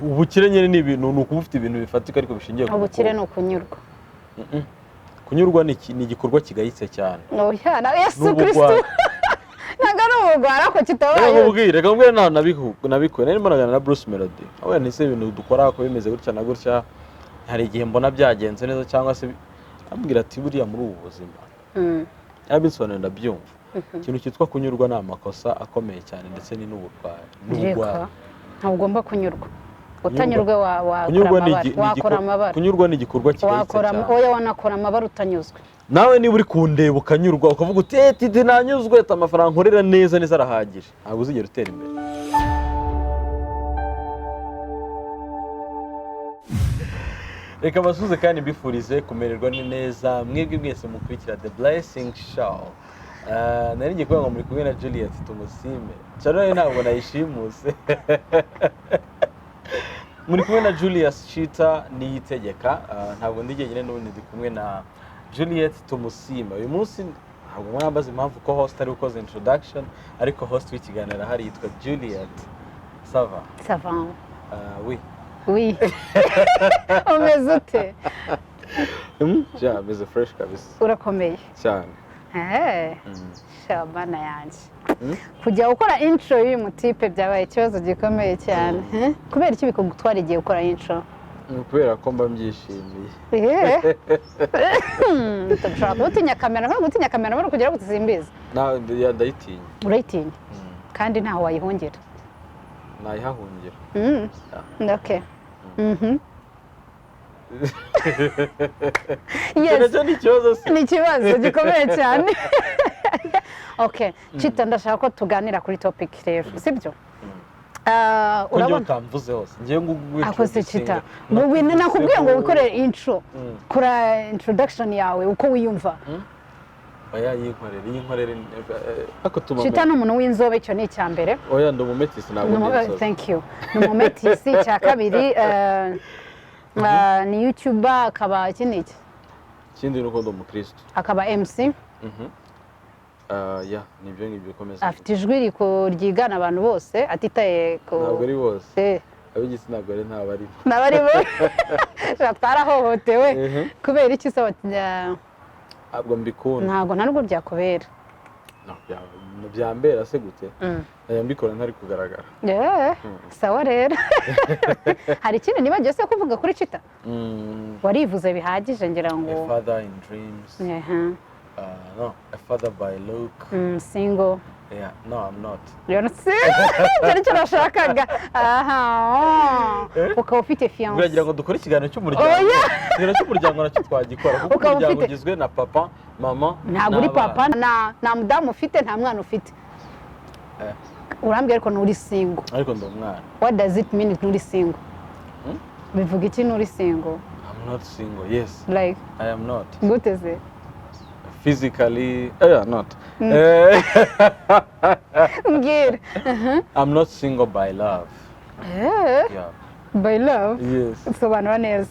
Ubukire nyine ni ibintu, ni ukuba ufite ibintu bifatika ariko bishingiye ku Ubukire ni bukungu. ukunyurwa. Kunyurwa ni igikorwa kigayitse cyane. Oya, na Yesu Ni Kristo. ubugwari. Ntabwo ari ubugwari, ariko Reka kitabaye. nkubwire, reka nkubwire, nta nabikuye. Nari mbonagana na Bruce Melody, aho nise ibintu dukora ko bimeze gutya na gutya, hari igihe mbona byagenze neza cyangwa se ambwira ati: "Buriya muri ubu buzima," yabisobanuye ndabyumva, ikintu cyitwa kunyurwa ni amakosa akomeye cyane, ndetse ni n'uburwayi, n'uburwayi. Reka, ntabwo ugomba kunyurwa. Utanyurwe wakora Kunyurwa ni amabara. Wakora amabara. Kunyurwa ni igikorwa kigayitse Wakora. cyane. Oya, wanakora amabara utanyuzwe. Nawe niba uri kundeba ukanyurwa, ukavuga uti: "Eh, titi nanyuzwe, ati amafaranga nkorera neza neza arahagije," ntabwo uzigera utera imbere. Reka basuze kandi mbifurize kumererwa neza mwebwe mwese mukurikira The Blessing Show. Nari ngiye kuvuga ngo muri kumwe na Juliet Tumusime cyane, ntabwo nayishimuse. Muri kumwe na Julius Chita Niyitegeka. Ntabwo ndi jyenyine n'ubundi, ndi kumwe na Juliet Tumusime. Uyu munsi ntabwo mwambaza impamvu ko host ari ukoze introduction, ariko host w'ikiganiro ahari yitwa Juliet. Ça va? Ça va. Oui. Oui, umeze ute? Ja, meze fresh kabisa. Urakomeye? Cyane. Eh, shabana yanjye. Kujya gukora intro y'uyu mutipe byabaye ikibazo gikomeye cyane. Eh? Kubera iki bikugutwara igihe gukora intro? Ni ukubera ko mba mbyishimiye. Eh. Ushobora kuba utinya kamera, ntabwo gutinya kamera bari kugira ngo simbizi. Ndayitinya. Urayitinya kandi ntaho wayihungira. Nayihahungira. Okay. Icyo Yes. nacyo ni ikibazo se? Ni ikibazo gikomeye cyane. Okay, Chita, ndashaka ko tuganira kuri topic rero, sibyo? Ah, Ko njyewe urabona utamvuze hose, ngewe ngo akoze Chita, nakubwiye ngo wikorere intro, kora introduction yawe uko wiyumva. Oya, yinkorere, yinkorere, ariko tuma. Chita ni umuntu w'inzobe, icyo ni icya mbere. Oya, ndi umumetisi, ntabwo ndi inzobe. Thank you. Ni umumetisi. Icya kabiri, ni youtuber, akaba iki n'iki. Ikindi ni uko ndi umukristo. Akaba MC. Ah, ya, ni ibyo ngibyo, komeza. Afite ijwi ryigana abantu bose atitaye ku Ntabwo ari bose. Ab'igitsina gore ntabwo arimo. N'abari bo twarahohotewe. Kubera iki se Ntabwo mbikunda. Ntabwo, nta nubwo byakubera. No, byambera se gute? Najya mbikora ntari kugaragara. Yeah, sawa rero, hari ikindi nibagiwe se kuvuga kuri Chita? Warivuze bihagije ngira ngo. A father in dreams. No, a father by look. Single. Yeah, no, I'm not. You're not single. Icyo nicyo nashakaga. Aha, ukaba ufite fiancé. Uragira ngo dukore ikiganiro cy'umuryango? Oya. Ikiganiro cy'umuryango nacyo twagikora, kuko Ukaba umuryango ufite- ugizwe na papa, mama Ntabwo uri n'abana. papa, nta mudamu ufite, nta mwana ufite. Urambwira ariko nturi single. Ariko ndi umwana. What does it mean, nturi single? Bivuga iki, nturi single? I'm not single, yes. Like I am not. Gute se? Physically, not. Mbwira. I'm not single by love. Yeah. By love? Yes. Sobanura neza.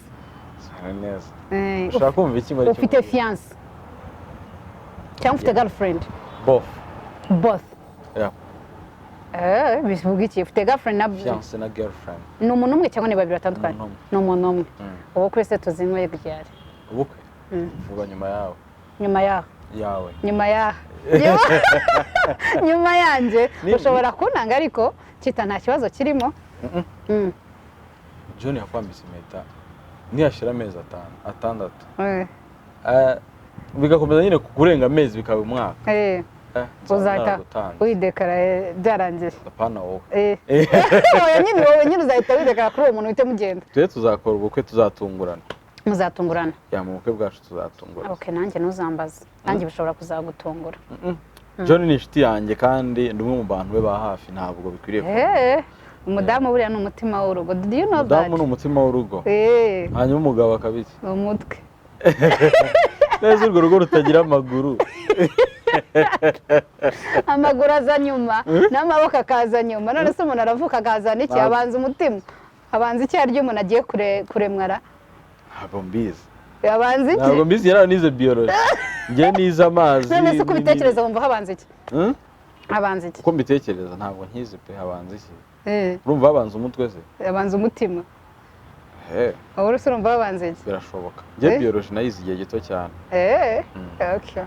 Sobanura neza. Eh, Ushaka kumva iki ngo aricyo ufite nkubwira? fiancé cyangwa ufite girlfriend? Both. Both? Yeah. Eh, bivuga iki, ufite girlfriend na Fiancé na girlfriend. Ni umuntu umwe cyangwa ni babiri batandukanye? Umuntu umwe. Ni umuntu umwe. Ubukwe se tuzinywe ryari? Ubukwe vuba nyuma yawe. Nyuma yaho? Yawe. Nyuma yaho, nyuma yanjye? Ushobora kuntanga ariko Chita, nta kibazo kirimo. John yakwambitse impeta niyashira amezi 5, 6, bigakomeza nyine kurenga amezi bikaba umwaka, nzaba Uzahita naragutanze. widekara byarangiye. Apana wowe. Oya nyine, wowe nyine uzahita widekara kuri uwo muntu uhite mugenda. Twe tuzakora ubukwe, tuzatungurana. Muzatungurana? Ya, mu bukwe bwacu tuzatungurana. Ok, nanjye ntuzambaze, nanjye bishobora kuzagutungura. John ni inshuti yanjye kandi ndi umwe mu bantu be ba hafi, ntabwo bikwiriye Umudamu buriya ni umutima w'urugo. Did you know that? Umudamu ni umutima w'urugo, hanyuma umugabo akaba iki? Umutwe. Neza, urwo rugo rutagira amaguru? Amaguru aza nyuma n'amaboko akaza nyuma. None se umuntu aravuka akazana iki? Abanza umutima, abanza icyaha ry'umuntu agiye kuremwara. Ntabwo mbizi. Abanza iki? Ntabwo mbizi, yari nize biology, njye nize amazi. None se uko ubitekereza wumva habanza iki? Hmm? Habanza iki? Uko mbitekereza, ntabwo nkizi pe. Habanza iki? Eh. Urumva habanza umutwe se? Habanza umutima. He. Wowe se urumva habanza iki? Birashoboka. Njye Eh? biology nayize igihe gito cyane. Okay,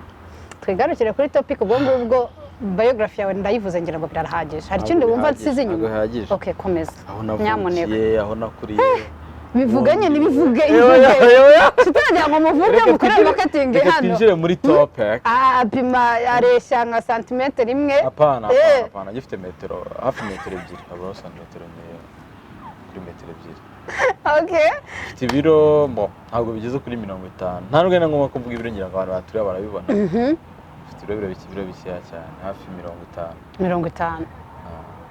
twigarukire kuri topic. Ubwo ngubwo biography yawe ndayivuze, ngira ngo birahagije. Hari ikindi Ntabwo wumva bihagije, nsize ntabwo inyuma? bihagije. Okay, komeza. Aho Nyamuneka. navukiye, aho nakuriye. Bivuganye nibivuge. Oya, Ivuge. oya. Tutagira ngo muvuge, Reka mukore marketing reka hano. twinjire muri topic. Ah, apima, areshya nka santimetero 1. Apana. Eh. Apana, apana, gifite metero, hafi metero 2, ntabwo santimetero nkeya kuri metero 2. Mfite ibiro mbo ntabwo bigeze kuri 50, nta nubwo ari na ngombwa kuvuga ibiro, ngira ngo abantu baturiye barabibona. Mfite ibiro bike, ibiro bikeya cyane, hafi 50. 50.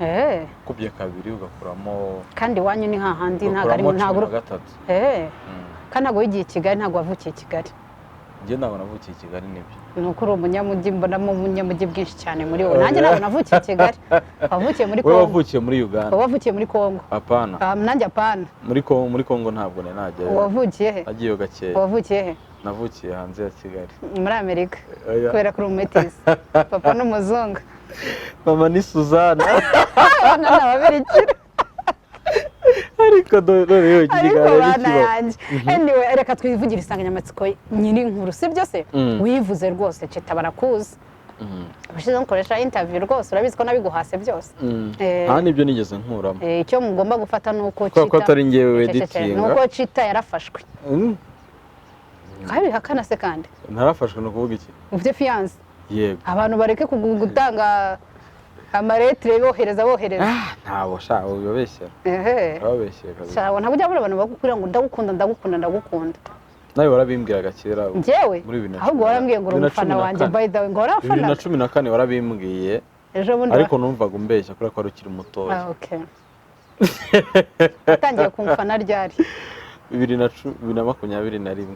Ah, ukubye kabiri ugakuramo Kandi iwanyu ni hahandi, ntabwo ari ugakuramo ntabwo 13. Kandi ntabwo wigiye i Kigali, ntabwo wavukiye i Kigali. Njye ntabwo navukiye i Kigali, nibyo. Ni uko uri umunyamujyi, mbonamo umunyamujyi bwinshi cyane muri wowe. Nanjye ntabwo navukiye i Kigali, wavukiye muri Wowe Kongo. wavukiye muri Uganda. Wowe wavukiye muri Kongo. Apana. Ah, nanjye apana. Muri Kongo ntabwo nari najyayo. Wavukiye he? Nagiyeyo gakeya. Wavukiye he? Navukiye hanze ya Kigali. Muri Amerika? Oya. Kubera ko uri umumetisi, papa ni umuzungu. Mama ni Suzana. Abana ni ababirikira. Ariko dore yewe, iki Ariko kiganiro bana ntikibaho. yanjye, anyway, reka twivugire insanganyamatsiko nyiri inkuru, sibyo se? Wivuze rwose, Chita, barakuzi. Ubushize nkoresha interview rwose, urabizi ko nabiguhase byose. Nta n'ibyo nigeze nkuramo. Icyo mugomba gufata ni uko Kubera ko atari njyewe Cecece, ni editinga. uko Chita yarafashwe. Kabihakana se kandi? Ntarafashwe ni ukuvuga iki? Ufite fiancé? Yego. Abantu bareke gutanga amaletire, bohereza bohereza. Ah, ntabwo sha, ubabeshyera. Ehe. Urababeshyera kabisa. Sha, ntabwo ujya abura abantu bakubwira ngo ndagukunda, ndagukunda, ndagukunda. Nawe warabimbwiraga kera. Njyewe? Muri bibiri na Ahubwo cumi na- warambwiye ngo uri bibiri na umufana cumi na wanjye. kane. By the way, ngo bibiri na warafanaga. cumi na kane warabimbwiye. Ejo bundi. Ariko numvaga umbeshya kubera ko wari ukiri mutoya. Ah, okay. Watangiye kumfana ryari? 2021.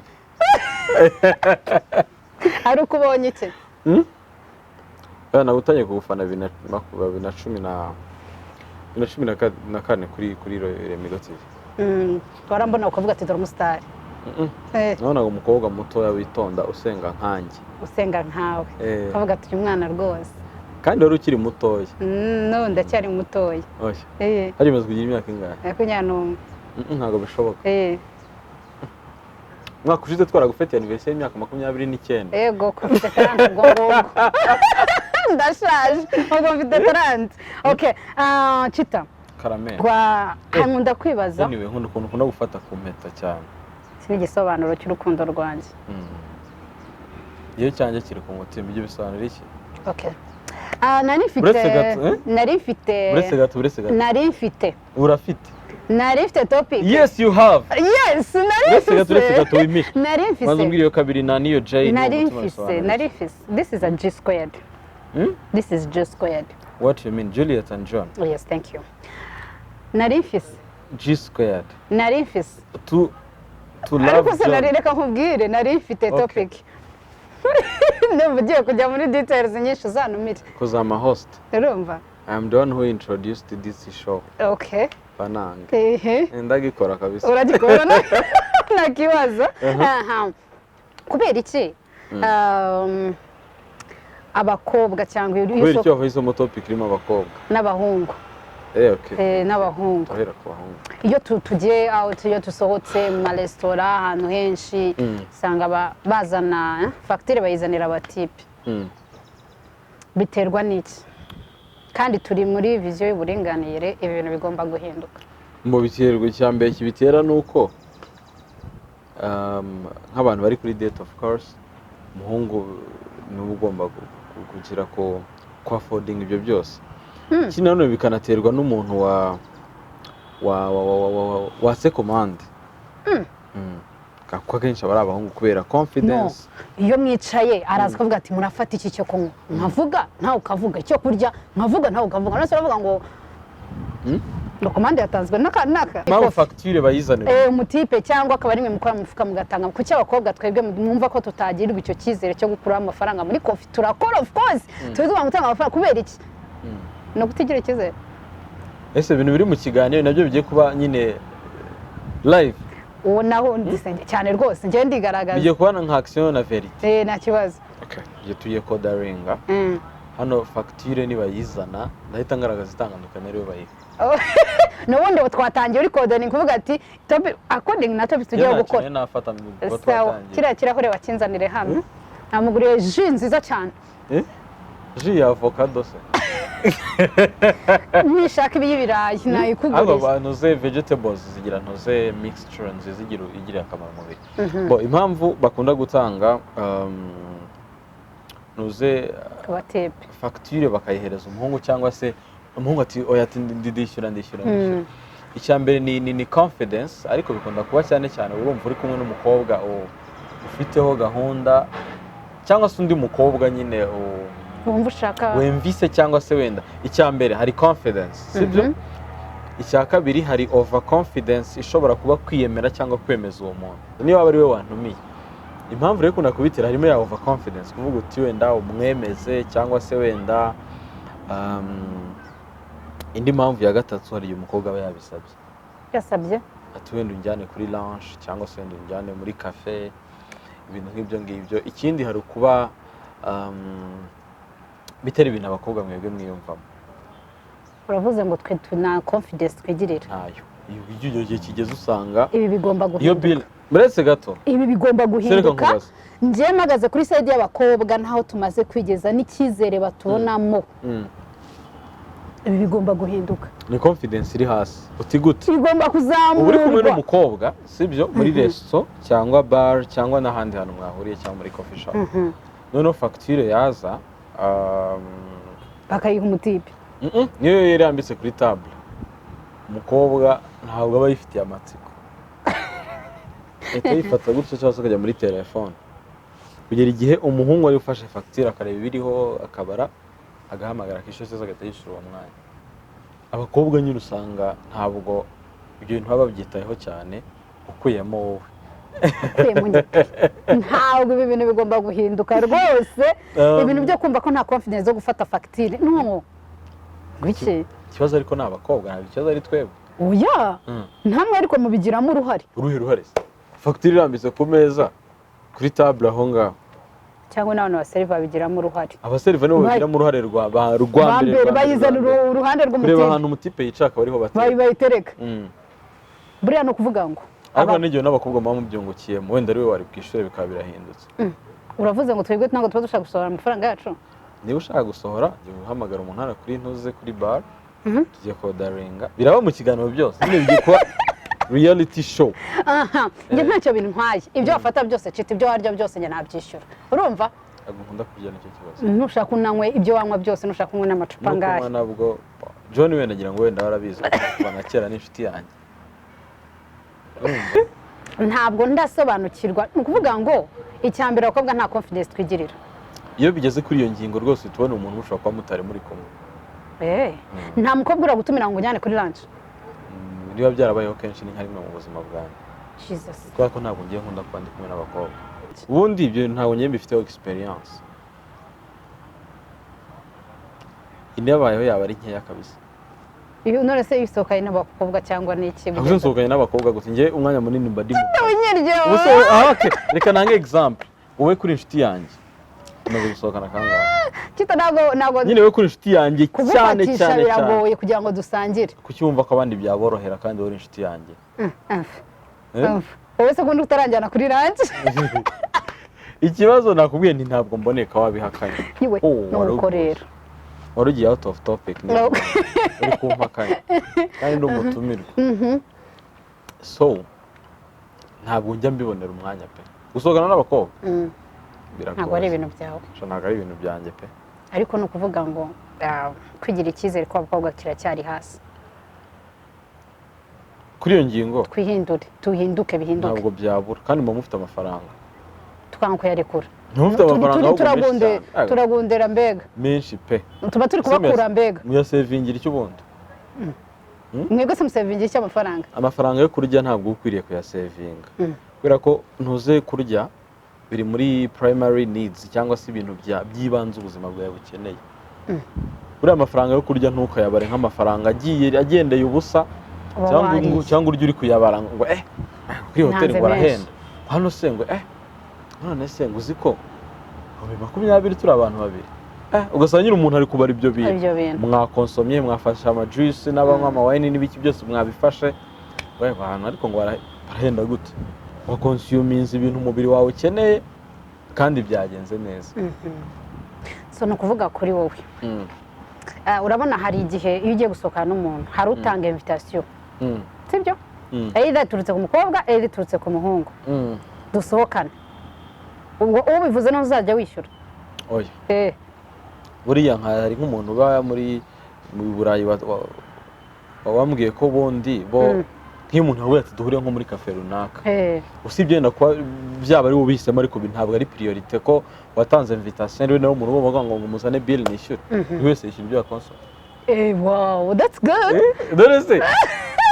Ari uko ubonye iki? Oya, ntabwo utangiye kugufana bibiri na cumi na kane kuri Remigo TV. Warambona ukavuga ati dore umusitari. Nabonaga umukobwa mutoya witonda, usenga nkanjye. Usenga nkawe. Ukavuga ati uyu mwana rwose. Kandi wari ukiri mutoya. No, ndacyari mutoya. Oya. Hari umaze kugira imyaka ingahe? 21. Ntabwo bishoboka. Umwaka ushize twaragufetiye anniversaire y'imyaka 29. Yego, ko mfite 30 ubwo ngubwo. Ndashaje, ubwo mfite 30. Okay, ah, Chita. Karameri. Rwa nkunda kwibaza. Anyway, nkunda ukuntu ukunda gufata ku mpeta cyane. Iki ni igisobanuro cy'urukundo rwanjye. Iyo cyanjye kiri ku mutima, ibyo bisobanura iki? Okay. Ah, nari mfite Uretse gato, eh? Nari mfite Uretse gato, uretse gato. Nari mfite Urafite? Nari mfite topic. Yes, you have. Yes, nari Uretse gato, uretse mfise. gato, wimishe. Nari Maze mfise. umbwire iyo kabiri na niyo J ni Nari umutima mfise, bisobanura nari iki? mfise. This is a G squared. This is G squared. What you mean, Juliet and John? Oh, yes, thank you. Nari mfise. G squared. Nari mfise. To love Ariko se nari John. reka nkubwire, nari mfite Okay. topic. Ndumva ugiye kujya muri details nyinshi, uzanumire. Because I'm a host. Urumva? I'm the one who introduced this show. Okay. Banange. Ehe. Ndagikora kabisa. Uragikora nta kibazo. Aha. Kubera iki abakobwa cyangwa iyo Kubera icyo wahisemo topic irimo abakobwa? N'abahungu. Eh, okay. N'abahungu. Turahera ku bahungu. Iyo tugiye out, iyo dusohotse mu maresitora, ahantu henshi, usanga bazana fagitire, bayizanira abatipe. Biterwa n'iki? Kandi turi muri vision y'uburinganire, ibi bintu bigomba guhinduka. Mu biterwa, icya mbere kibitera ni uko nk'abantu bari kuri date, of course umuhungu niwe ugomba kugira ko ku affording ibyo byose. Ikindi nanone bikanaterwa n'umuntu wa watse commande. Kuko akenshi aba ari abahungu kubera confidence. Iyo mwicaye araza akavuga ati murafata iki cyo kunywa, nkavuga nawe ukavuga, icyo kurya nkavuga nawe ukavuga, none se uravuga ngo ngo commande yatanzwe n'aka n'aka. Mpamvu fagitire bayizanira. Umutipe cyangwa akaba ari mwe mukora mu mufuka mugatanga. Kuki abakobwa twebwe mwumva ko tutagirirwa icyo cyizere cyo gukuraho amafaranga muri kofi? Turakora, of course, tuzi gutanga amafaranga. Kubera iki? Ni ukutigira icyizere. Ese ibintu biri mu kiganiro nabyo bigiye kuba nyine live? Uwo naho ndisenge cyane rwose, njyewe ndigaragaza. Bigiye kuba nka action na vérité. Nta kibazo. Okay, tugiye kodaringa. Hano fagitire nibayizana, ndahita ngaragaza itandukaniro, ariwe bayiha. N'ubundi ubu twatangiye uri kodeningi kuvuga ati topic according na topic tugiye Njye nta gukora. kintu nafata mu kuba Sawa. twatangiye. Kiriya kirahure bakinzanire hano, namuguriye jus nziza cyane. Eh? Jus ya avocado se? Nishaka ibiy'ibirayi Ahubwo nayikuguriye. Ntuze vegetables zigira, ntuze mixture nziza igirira akamaro umubiri. Bo impamvu bakunda gutanga ntuze Abatepe. fagitire bakayihereza umuhungu, cyangwa se umuhungu ati oya, ati ndishyura, ndishyura, ndishyura. Icya mbere ni confidence, ariko bikunda kuba cyane cyane urumva uri kumwe n'umukobwa ufiteho gahunda, cyangwa se undi mukobwa nyine wumva ushaka. Wemvise, cyangwa se wenda icya mbere hari confidence, sibyo? Icya kabiri hari over confidence, ishobora kuba kwiyemera cyangwa kwemeza uwo muntu niba waba ari we wantumiye. Impamvu rero ikunda kubitera harimo ya over confidence, kuvuga uti wenda umwemeze, cyangwa se wenda indi mpamvu ya gatatu, hari igihe umukobwa aba yabisabye. Yasabye. Ati wenda unjyane kuri lunch, cyangwa se wenda unjyane muri cafe, ibintu nk'ibyo ngibyo. Ikindi hari ukuba bitera ibintu abakobwa mwebwe mwiyumvamo. Uravuze ngo twe nta confidence twigirira. Ntayo. Iyo gihe kigeze usanga Ibi bigomba iyo guhinduka. bill, muretse gato. Ibi bigomba Sereka guhinduka. nkubaze. Njye mpagaze kuri side y'abakobwa, ntaho tumaze kwigeza n'icyizere batubonamo. Ibi bigomba guhinduka. Ni confidence iri hasi. Uti gute? Bigomba Uba uri kumwe kuzamurwa. n'umukobwa, sibyo, muri resto cyangwa bar cyangwa n'ahandi hantu mwahuriye, cyangwa muri coffee shop, noneho fagitire yaza Bakayiha umutipe. Niyo yari yambitse kuri table, umukobwa ntabwo aba yifitiye amatsiko, ahita yifata gutyo cyangwa se akajya muri telefone, kugera igihe umuhungu ari ufashe fagitire akareba ibiriho, akabara, agahamagara, akishyura cyangwa se agahita yishyura uwo mwanya. Abakobwa nyine usanga ntabwo ibyo bintu baba babyitayeho cyane, ukuyemo wowe. Ukuyemo njye pe. Ntabwo, ibi bintu bigomba guhinduka rwose. Ibintu byo kumva ko nta confidence zo gufata fagitire, no ngwiki? Ikibazo ariko ni abakobwa, ntabwo ikibazo ari twebwe. Oya, ntamwe ariko mubigiramo uruhare. Uruhe ruhare se? Fagitire irambitse ku meza, kuri table aho ngaho. Cyangwa n'abantu baseriva babigiramo uruhare. Abaseriva nibo babigiramo uruhare rwa Ba mbere. mbere Rwa mbere, bayizana rwa mbere. uruhande Kureba rw'umutipe. ahantu umutipe yicara akaba ariho batera. Bayitereka. Buriya ni ukuvuga ngo Ariko n'igihe n'abakobwa muba mubyungukiyemo, wenda ari we wari bwishyure bikaba birahindutse. Uravuze ngo twebwe ntabwo tuba dushaka gusohora amafaranga yacu. Niba ushaka gusohora, jya uhamagara umuntu hano kuri ntuze kuri bar, tugiye kodaringa. Biraba mu kiganiro byose nyine, bigiye kuba reality show. Aha njye ntacyo bintwaye, ibyo wafata byose cita, ibyo warya byose njye nabyishyura, urumva? Ntabwo nkunda kurya, nicyo kibazo. Nushaka unanywe ibyo wanywa byose, nushaka unywe n'amacupa No angahe. kunywa nabwo, John wenda agira ngo wenda warabizi kuva na kera n'inshuti yanjye. Urumva? Ntabwo ndasobanukirwa. Ni ukuvuga ngo icya mbere, abakobwa nta confidence twigirira. Iyo bigeze kuri iyo ngingo rwose, tubona umuntu ushobora kuba mutari muri kumwe. Nta mukobwa uragutumira ngo ujyane kuri lunch? Niba byarabayeho kenshi, ni nka rimwe mu buzima bwanjye. Jesus. Kubera ko ntabwo ngiye nkunda kuba ndi kumwe n'abakobwa. Ubundi ibyo ntabwo ngiye mbifiteho experience. Inabayeho yaba ari nkeya kabisa. Ibi none se bisohokanye n'abakobwa cyangwa n'iki? Ntabwo nsohokanye n'abakobwa gusa, njye umwanya munini mba ndi mu kazi. Unyiryo. Ubu se okay, reka nange example. Wowe kuri inshuti yanjye tumaze gusohokana kangahe? Kita, ntabwo Nyine wowe kuri inshuti yanjye cyane kugufatisha cyane cyane. biragoye kugira ngo dusangire. Kuki wumva ko abandi byaborohera kandi wowe uri inshuti yanjye? Eh? Wowe se kundi utaranjyana kuri lunch? Ikibazo nakubwiye nti ntabwo mboneka, wabihakanye. Iwe. Oh, wari Nuko uguye. rero Wari ugiye out of topic. No. Uri kumpakanya kandi ndi umutumirwa. So ntabwo njya mbibonera umwanya pe gusohokana n'abakobwa. Biragoye. Ntabwo ari ibintu byawe. Sha, ntabwo ari ibintu byanjye pe. Ariko ni ukuvuga ngo kwigira icyizere kw'abakobwa kiracyari hasi. Kuri iyo ngingo. Twihindure, tuhinduke, bihinduke. Ntabwo byabura, kandi muba mufite amafaranga. Tukanga kuyarekura. Ntimufite amafaranga ahubwo menshi cyane. Turagundera mbega. Menshi pe. Tuba turi kubakura mbega. Muyasevingira icyo ubundi? Mwebwe se musevingira iki amafaranga? Amafaranga yo kurya ntabwo uba ukwiriye kuyasevinga, kubera ko ntuze kurya biri muri primary needs, cyangwa se ibintu by'ibanze ubuzima bwawe bukeneye. Buriya amafaranga yo kurya ntukayabare nk'amafaranga agiye agendeye ubusa. Uba Cyangwa wariye. Cyangwa urya uri kuyabara ngo kuri hoteli Ntanze ngo menshi. arahenda hano se, ngo none se ngo uzi ko 20,000 turi abantu babiri. Ugasanga nyine umuntu ari kubara ibyo bintu. Ibyo bintu. Mwakonsomye, mwafashe amajuice n'abanywa amawine n'ibiki byose mwabifashe. We bantu, ariko ngo barahenda gute? Wakonsuminze ibintu umubiri wawe ukeneye kandi byagenze neza. So ni ukuvuga kuri wowe, urabona hari igihe iyo ugiye gusohokana n'umuntu hari utanga invitation, sibyo? Either iturutse ku mukobwa, either iturutse ku muhungu, dusohokane. Ubwo ubivuze ntuzajya wishyura? Oya. Eh. Buriya nka hari nk'umuntu uba muri mu Burayi wambwiye ko bundi bo nk'iyo umuntu yavuye ati duhure nko muri cafe runaka, usibye wenda kuba byaba ari wowe ubihisemo, ariko ntabwo ari priorité ko watanze invitation ari we nawe umuntu ugomba kuvuga ngo muzane bill nishyure. Buri wese yishyura ibyo yakonsoma. Wow, that's good. Dore se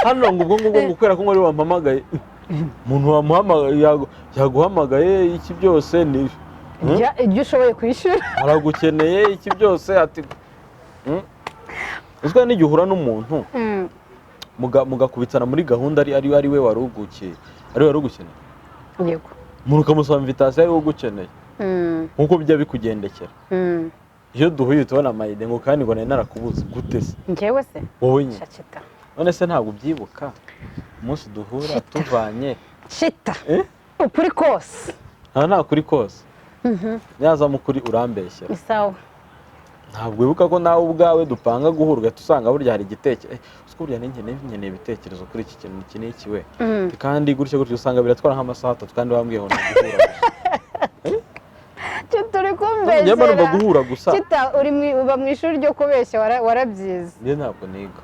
hano ngo ubwo ngubwo ngo kubera ko ngo ari wampamagaye, umuntu wamuhamagaye yaguhamagaye iki byose ni Ibyo ushoboye kwishyura. Aragukeneye iki byose ati. Uzwi n'igihe uhura n'umuntu mugakubitana muri gahunda ari we wari ugukiye, ari we wari ugukeneye, umuntu ukamusaba invitation ari we ugukeneye, nk'uko bijya bikugendekera. Iyo duhuye tubona amayide ngo kandi ngo nari narakubuze gute se? Njyewe se? Wowe nyine. Shakita. None se ntabwo ubyibuka umunsi duhura tuvanye? Shita. Eh? Ukuri kose. Nta kuri kose nyaza mu kuri urambeshyera. Ni sawa. Ntabwo wibuka ko nawe ubwawe dupanga guhura ugahita usanga burya hari igitekerezo, uzi ko burya ninjye nkeneye ibitekerezo kuri iki kintu iki n'iki we, kandi gutya gutya, usanga biratwara nk'amasaha 3 kandi wambwiye ngo ni uguhura gusa. Chita, uri Njye mba numva kumbeshyera. guhura gusa. Chita, uri uba mu ishuri ryo kubeshya, warabyize? Njye ntabwo niga.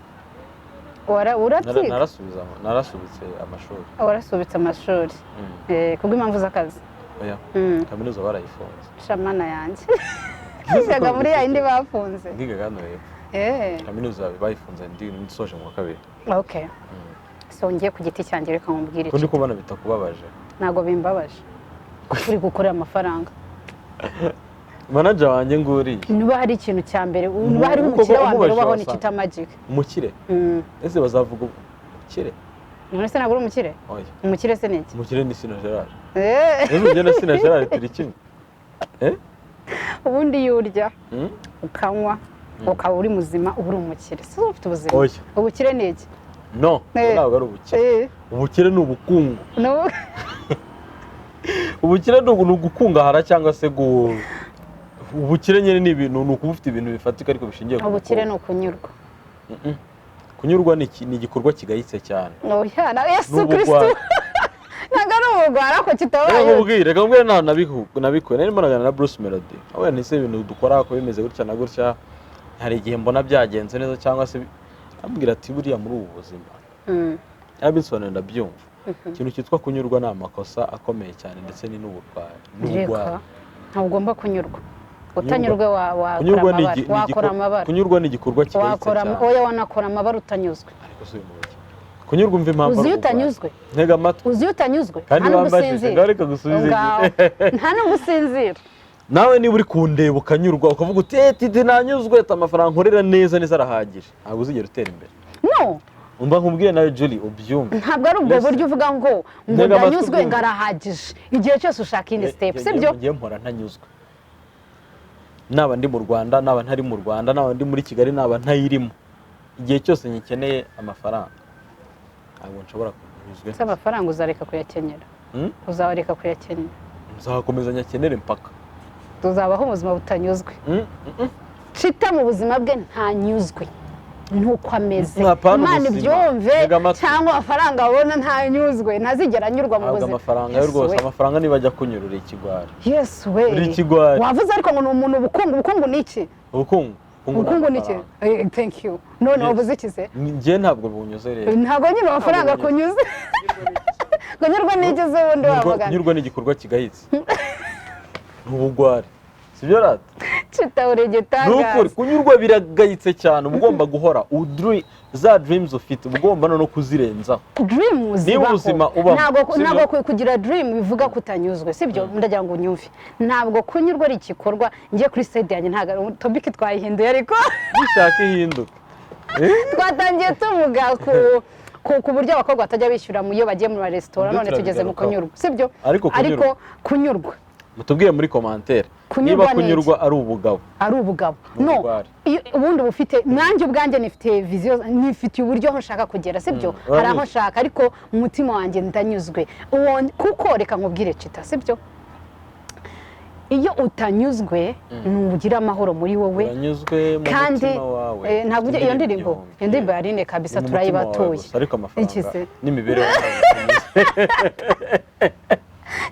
Urabyiga? Narasubitse amashuri. Warasubitse amashuri? Mm. Kubw'impamvu z'akazi? Oya. Kaminuza barayifunze. Shamana yanjye, wigaga muri ya yindi bafunze? Nigaga hano hepfo. Kaminuza bayifunze ndi nsoje mu wa kabiri. Okay, so ngiye ku giti cyanjye, reka nkubwire. Ko ndi Chita, kubona bitakubabaje? Ntabwo bimbabaje, uri gukorera amafaranga. Manager wanjye nguriye. Niba hari ikintu cya mbere, niba hari Ubu umukire wa mbere umubajije ubaho ni wasanga. Chita Magic. Umukire? Ese bazavuga umukire? None se ntabwo uri umukire? Oya. Umukire se ni iki? Umukire ni Sina Gerard. Eh. Ese njye na Sina Gerard turi kimwe? Eh? Ubundi iyo urya, ukanywa, ukaba uri muzima, uba uri umukire. Si ufite ubuzima? Oya. Ubukire ni iki? No, Eh. ntabwo ari ubukire. Ubukire ni ubukungu. Ubukire ni ugukungahara cyangwa se ubukire nyine ni ibintu, ni ukuba ufite ibintu bifatika ariko bishingiye ku Ubukire ni bukungu. ukunyurwa. Mm-mm. Kunyurwa ni igikorwa kigayitse cyane. Oya, na Yesu Ni Kristo. ubugwari. Ntabwo ari ubugwari ariko Reka kitabaye. nkubwire, reka nkubwire nta nabikuye. Nari mbonagana na Bruce Melody aho yanise ibintu dukora ko bimeze gutya na gutya, hari igihe mbona byagenze neza cyangwa se ambwira ati buriya muri ubu buzima, yabisobanuye ndabyumva, ikintu cyitwa kunyurwa ni amakosa akomeye cyane ndetse ni n'uburwayi, n'ubugwari. Reka, ntabwo ugomba kunyurwa. Utanyurwe wakora Kunyurwa ni amabara. ni Wakora amabara. Kunyurwa ni igikorwa kigayitse Wakora cyane. Oya, wanakora amabara utanyuzwe. Ariko si uyu mubiki kunyurwa, umva impamvu Uzi ari iyo ubugwari. utanyuzwe? Ntega amatwi. Uzi iyo utanyuzwe? Kandi Nta wambajije n'ugusinzira. ngaho reka gusubize. Ngaho. Nta n'ugusinzira. Nawe niba uri kundeba ukanyurwa, ukavuga uti "Eh, titi nanyuzwe, ati amafaranga nkorera neza neza arahagije," ntabwo uzigera utera imbere. No. Umva nkubwire nawe Julie ubyumve. Ntabwo ari ubwo Listen. buryo uvuga ngo Ntega amatwi ndanyuzwe, ubyumve. ngo arahagije. Igihe cyose ushaka iyindi step, sibyo? Ngiye mpora ntanyuzwe, naba ndi mu Rwanda, naba ntari mu Rwanda, naba ndi muri Kigali, naba ntayirimo, igihe cyose nyikeneye amafaranga ntabwo nshobora kunyuzwe. Ese amafaranga uzareka kuyakenyera? Hmm? Uzareka kuyakenyera? Nzakomeza nyakenere mpaka. Tuzabaho ubuzima butanyuzwe. Chita mu buzima bwe ntanyuzwe nuko ameze. Mwapana Imana ubuzima. ibyumve. Ntega amatwi. Cyangwa amafaranga abona ntanyuzwe, ntazigera anyurwa mu Ntabwo buzima. amafaranga yo Yesu rwose we. amafaranga niba ajya kunyurura ikigwari. Yesu we. Uri ikigwari. Wavuze ariko ngo ni umuntu ubukungu. Ubukungu ni iki? Ubukungu. Ubukungu ni iki? Amafaranga. Thank you. None Yes. wavuze iki se? Njye ntabwo bunyuze rero. Ntabwo nyine amafaranga Ntabwo. kunyuze. Kunyurwa n'iki se ubundi wavugana? Kunyurwa ni igikorwa kigayitse, ni ubugwari, sibyo rata? Chita, uri Ni ukuri. igitangaza. Kunyurwa biragayitse cyane. Uba ugomba guhora za dreams ufite, uba ugomba no kuzirenzaho. Dream Niba zibaho. ubuzima ubamo, Ntabwo sibyo? ntabwo kugira dream bivuga kutanyuzwe, sibyo? Ndagira ngo unyumve, ntabwo kunyurwa ari igikorwa. Ngiye kuri side yanjye, ntabwo topic twayihinduye ariko. Nishaka ihinduka. Eh? Twatangiye tuvuga ku buryo abakobwa batajya bishyura mu iyo bagiye mu maresitora, Ibyo none tugeze mu turabigarukaho. kunyurwa, sibyo? Ariko kunyurwa. Ariko kunyurwa. Mutubwire muri commentaire Kunyurwa niba ni iki? Kunyurwa ari ubugabo. Ari ubugabo? Ni No. ubugwari. Ubundi uba ufite, nanjye ubwanjye nifitiye vision, nifitiye uburyo aho nshaka kugera, sibyo? Hari aho Uranyuzwe. nshaka, ariko mu mutima wanjye ndanyuzwe. Kuko reka nkubwire, Chita, sibyo? Iyo utanyuzwe ntugira amahoro muri wowe. Uranyuzwe mu Kandi mutima wawe. ntabwo iyo ndirimbo, igihumbi. iyo ndirimbo ya Aline kabisa Ni mu mutima wawe turayibatuye. gusa, ariko Iki amafaranga se? n'imibereho ntabwo binyuze.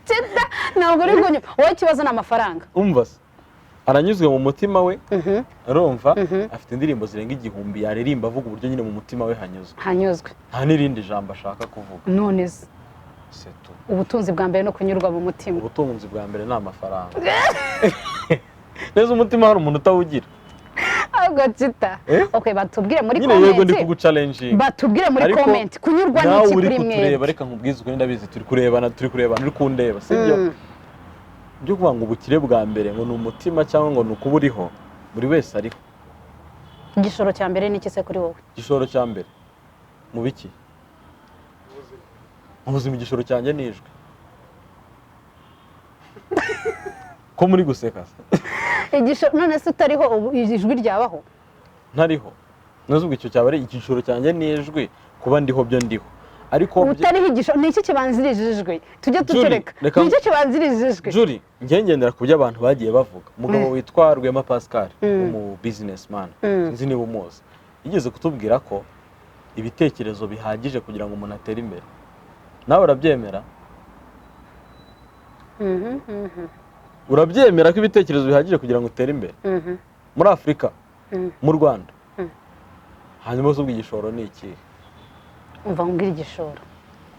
Chita, ntabwo uri kunyumva wowe, ikibazo ni amafaranga. Umva se, aranyuzwe mu mutima we, urumva afite indirimbo zirenga 1000 yaririmba avuga uburyo nyine mu mutima we hanyuzwe. Hanyuzwe. Nta n'irindi jambo ashaka kuvuga. None se C'est tout. ubutunzi bwa mbere no kunyurwa mu mutima. Ubutunzi bwa mbere ni amafaranga. Neza, umutima hari umuntu utawugira? Ahubwo Chita, Eh? okay, batubwire muri Nyine yego, ndi comment. kuguchallenginga. Batubwire muri Ariko comment, kunyurwa nawe n'iki uri kuri kutureba, mwebwe? reka nkubwize ukuri, ndabizi turi kurebana, turi kurebana, uri kundeba, sibyo? Byo kuvuga ngo ubukire bwa mbere ngo ni umutima cyangwa ngo ni ukuba uriho, buri wese ariho. Igishoro cya mbere ni iki se kuri wowe? Igishoro cya mbere mu biki? Mu buzima, igishoro cyanjye ni ijwi. Ko muri guseka se? Igishoro, none se utariho ubu ijwi ryabaho? Ntariho ntuzi, ubwo icyo cyaba ari igishoro cyanjye ni ijwi. Kuba ndiho byo ndiho, ariko Utariho, igishoro ni iki kibanzirije ijwi? Tujye Julie, tutureka. Ni iki kibanzirije ijwi? Julie, njye ngendera ku byo abantu bagiye bavuga. Umugabo witwa Rwema Pascal, umu businessman, sinzi niba umuzi, yigeze kutubwira ko ibitekerezo bihagije kugira ngo umuntu atere imbere. Nawe urabyemera? Mhm. Urabyemera ko ibitekerezo bihagije kugira ngo utere imbere muri Afurika, mu Rwanda? Hanyuma se ubwo igishoro ni ikihe? Umva nkubwire igishoro.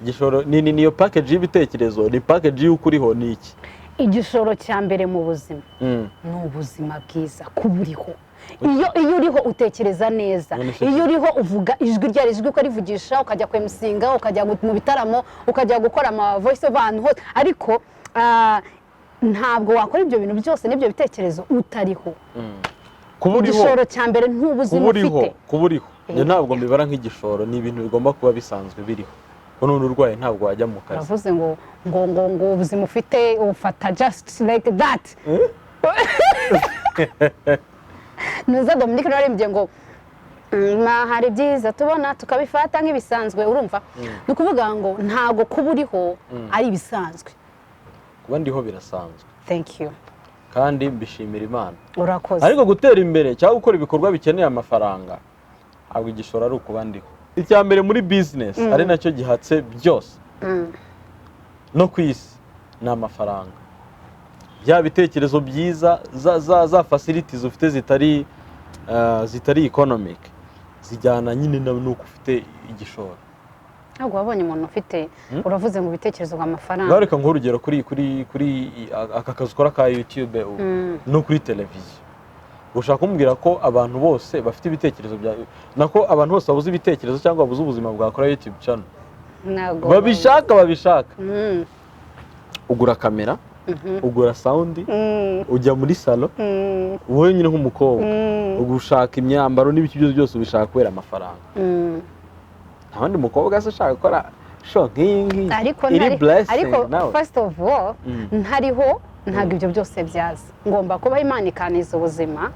Igishoro ni niyo package y'ibitekerezo, ni package y'uko uriho, ni iki? Igishoro cya mbere mu buzima ni ubuzima bwiza, kuba uriho. Iyo uriho utekereza neza. None se- Iyo uriho uvuga ijwi ryari ijwi ukarivugisha, ukajya kwemusinga, ukajya mu bitaramo, ukajya gukora ama voice over ahantu hose. Ariko ntabwo wakora ibyo bintu byose n'ibyo bitekerezo utariho. Kuba uriho. Igishoro cya mbere nt'ubuzima Kuba uriho. ufite. Kuba uriho njye ntabwo mbibara nk'igishoro, ni ibintu bigomba kuba bisanzwe biriho, ko none urwaye ntabwo wajya mu kazi. Uravuze ngo ubuzima ufite ufata just like that. Nuza Dominique naririmbye ngo "Ma, hari byiza tubona tukabifata nk'ibisanzwe." Urumva, ni ukuvuga ngo ntabwo kuba uriho ari ibisanzwe. Kuba ndiho birasanzwe. Thank you. Kandi mbishimira Imana. Urakoze. Ariko gutera imbere cyangwa gukora ibikorwa bikeneye amafaranga, ntabwo igishoro ari ukuba ndiho. Icya mbere muri business, ari nacyo gihatse byose no ku isi, ni amafaranga. Bya bitekerezo byiza, za facilities ufite zitari economic, zijyana nyine n'uko ufite igishoro. Ntabwo wabonye umuntu ufite, uravuze ngo ibitekerezo ngo amafaranga. Ngaho reka nguhe urugero kuri aka kazi ukora ka YouTube no kuri televiziyo. Ushaka kumbwira ko abantu bose bafite ibitekerezo bya, nako abantu bose babuze ibitekerezo cyangwa babuze ubuzima bwakora YouTube channel? Ntabwo. Babishaka, babishaka. Ugura kamera, ugura sound, ujya muri salon, wowe nyine nk'umukobwa ugushaka imyambaro n'ibiki byose, byose ubishaka kubera amafaranga. Nta wundi mukobwa se ushaka gukora show nk'iyi ngiyi Ariko iri ntari blessing ariko nawe? first of all, ntariho ntabwo ibyo byose byaza. Ngomba kubaho, Imana ikaniza ubuzima,